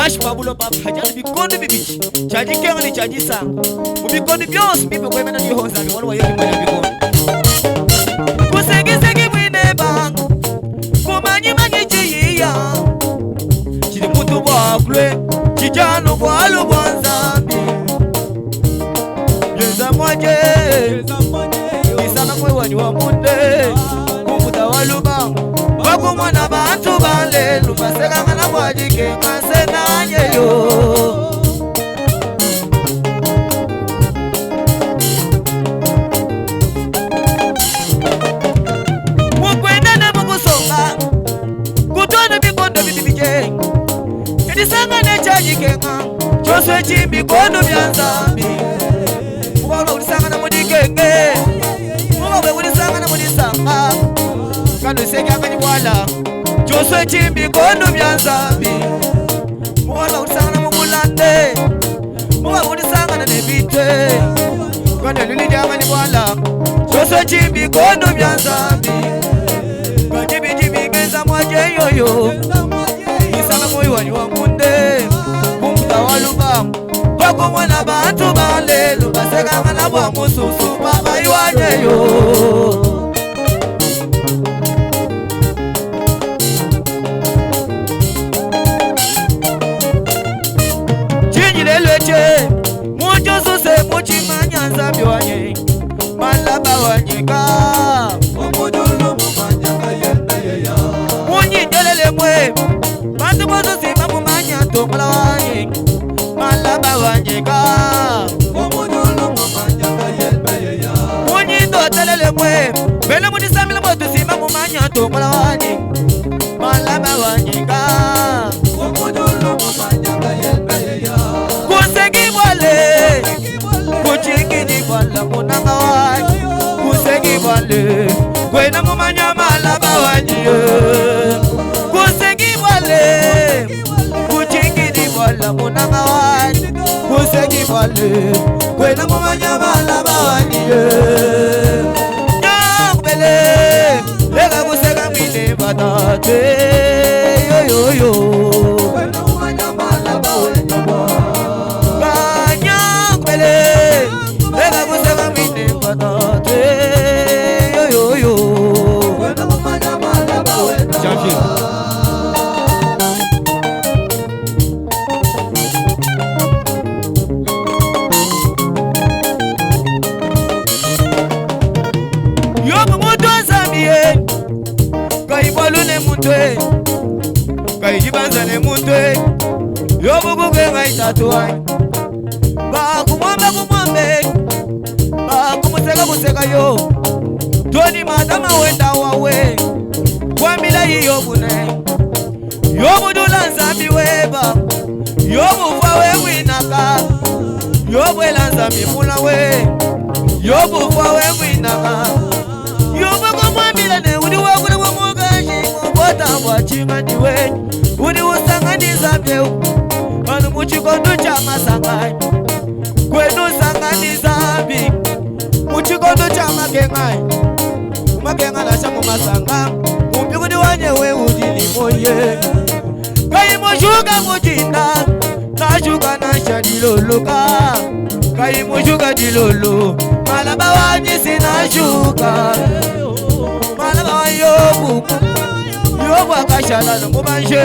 Pashi pa buloba hadi anu bikondo bibidi, tshia dikenga ne tshia disanka. Mu bikondo bionso mbimpe kueyemena Yehowa Nzambi, bualu bua yeye udi muena bikondo. Kusekiseki muine banga, kumanyimanyi tshiyiya tshidi muntu buakulue, tshidi anu bualu bua Nzambi. Bienza muaje isanga mwe wanyi wa munde kumbuta wa lubangu bakumona bantu ba lelu basekangana bua dikenga nsenanyeyo. Mukwenda ne mukusonga kutwana bikondo bibi bije Tisangane cha dikenga chonse etshi mbikondo bia Nzambi. Mubawe kulisangana mu dikenge, mubawe kulisangana mu disanga, kanusekianganyi buala chonse etshi mbikondo bia Nzambi. Mubawe kulisangana mu bulande, mubawe kulisangana ne bitwe, kanulidianganyi buala chonse etshi mbikondo bia Nzambi. Kadi bidi bingenza mwaje yoyo isanga moyo wanyi wa munde kumbuta wa lubangu pakumona bantu ba lelo basekangana bwa mususu pabayiwanyeyo. Chinyi lelo eche muntu suse muchimanya Nzambi wanye malaba wanyeka munyindelele mwe bantu bososima mumanya tongola wanye malaba wanyeka munyindotelele mwe bene mudisamila bwetusima mumanya tongola wanye malaba wanyeka kusegi bwale kuchingidi bwala munanga wanyi kusegi bwale kwena mumanya malaba wanyi kusegi bwale kuchingidi bwala munanga wanyi kusegi bwale kwena mumanya malaba wanyi nyakubele leka kuseka mwine batate yoyoyo kanyakubele leka kuseka mwine batate yoyoyo. Janvier. Yobu muntu Nzambi ye kaibwalu ne muntu e kaijibanza ne muntu e yobu kukenga itatu wanyi bakumwamba kumwambe bakumuseka kuseka yo toni madama wenda wawe kwambila yiyobu ne yobu dula Nzambi weba yobu fa we winaka yobu ela Nzambi mula we yobu fa we winaka yobu kumwambila ne udi wakule wa mukaji mubota bwa chinganiwe udi usanganiza byeu pano muchikondo cha masangai kwenu sanganiza bi muchikondo cha makengai makenga nasha mumasanga mumpikudi wanyewe udi limoye kaimushuka mutinda nashuka nasha diloloka kaimushuka dilolo malaba wanyi sinashuka malaba wa yobu yobu akashala nomubanje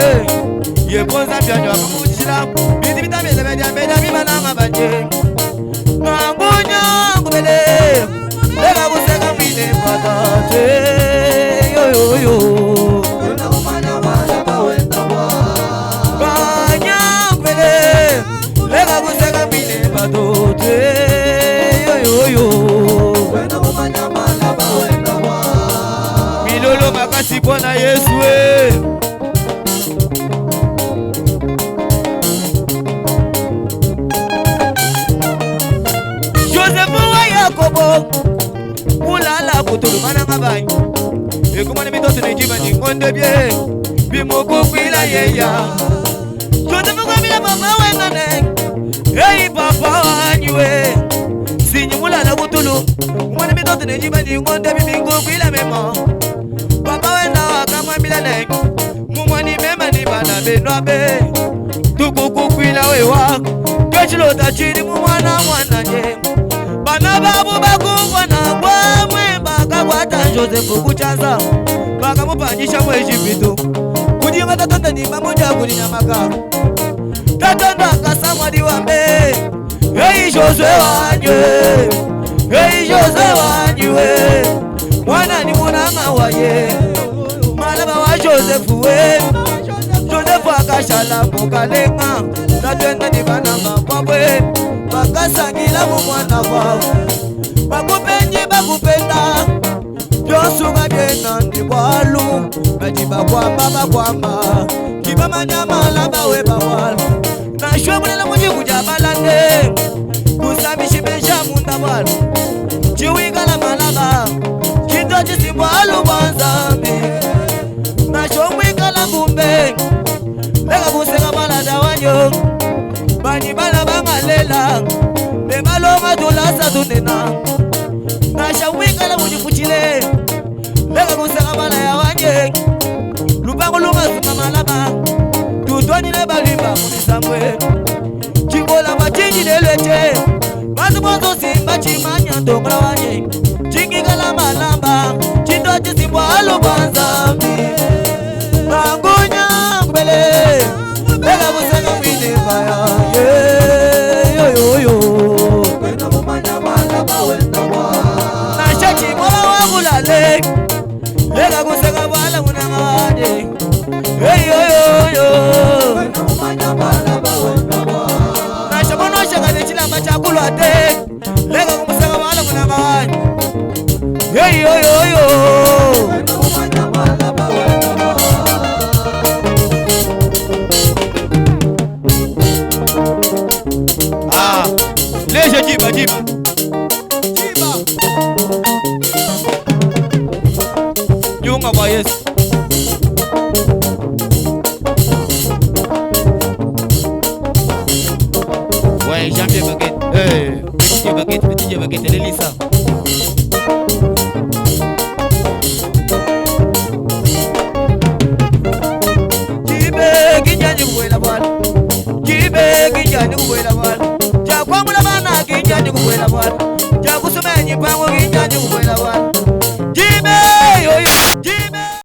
yekonza byanyo akamujila bindi bitabelebedya bibananga banje nangunyangubele leka kuseka mwine mwatate yoyoyo kanyangubele leka kuseka mwine mwatate yoyoyo milolo makasi mpona Yesu e. Josefu wa Yakobo mulala kutulumananga banyi ekumana mitoto nejiba ningonde bye bimukukwila yeya Josefu kwamila papa wengane ei papa wanyiwe sinyi mulala kutulu kumana mitoto nejiba ningonde bibingukwila mema papa wenda wakamwambila ne mumwani mema ni bana benwabe tukuku wewa kechilota chili mu mwana mwananje bana babu bakumvwa na bwamwe bakakwata Josefu kuchanza bakamupanyisha mu Ejipito kujinga tatonda ni mamoja kulinyamaka tatonda akasamwali wambe ei Jose wanywe ei Jose wanywe mwana ni munanga waye malaba wa Josefu we Josefu akashala mukalenga tatwenda ni bana bakwabwe bakasangila mu mwana kwawo bakupenyi bakupenda byosunga byena ndi bwalu baji bakwamba bakwamba kibamanyamala bawe bawala nashwebulela mujiku ja balande kusambishimesha munda bwala chiwikala malaba chinto chisimbwalu bwa nzambi nashomwikala kumbe leka kuseka balada wanyo banyi bana bangalela nebalonga tulasa tunena nashawikala mujifuchile leka kuseka bala ya wanye lupango lungasuma malaba tutwanile balimba mumisambwe chingola machinjilelweche bantu bonso simba chimanya ntongola wanye chingikala malamba chinto chisimbwa alubwa nzambi bangunya kubele leka kuseka mwine baya yeyoyoyo nashachimola wabulale leka kuseka bwala munanga wanye eyoyoyo nashabonoshaka nechilamba chakulwa te leka kumuseka bwala munanga wanye eyoyoyo Ah, leje jiba jiba jiba nyunga kwa Yesu. Ouais, Jean-Pierre Baguette. Petit Baguette, petit Baguette, elle est ça. Jibe kinjani kuwela bwana. Jibe kinjani kuwela bwana. Jakwangula bana kinjani kuwela bwana. Jakusomenya nyipango kinjani kuwela bwana.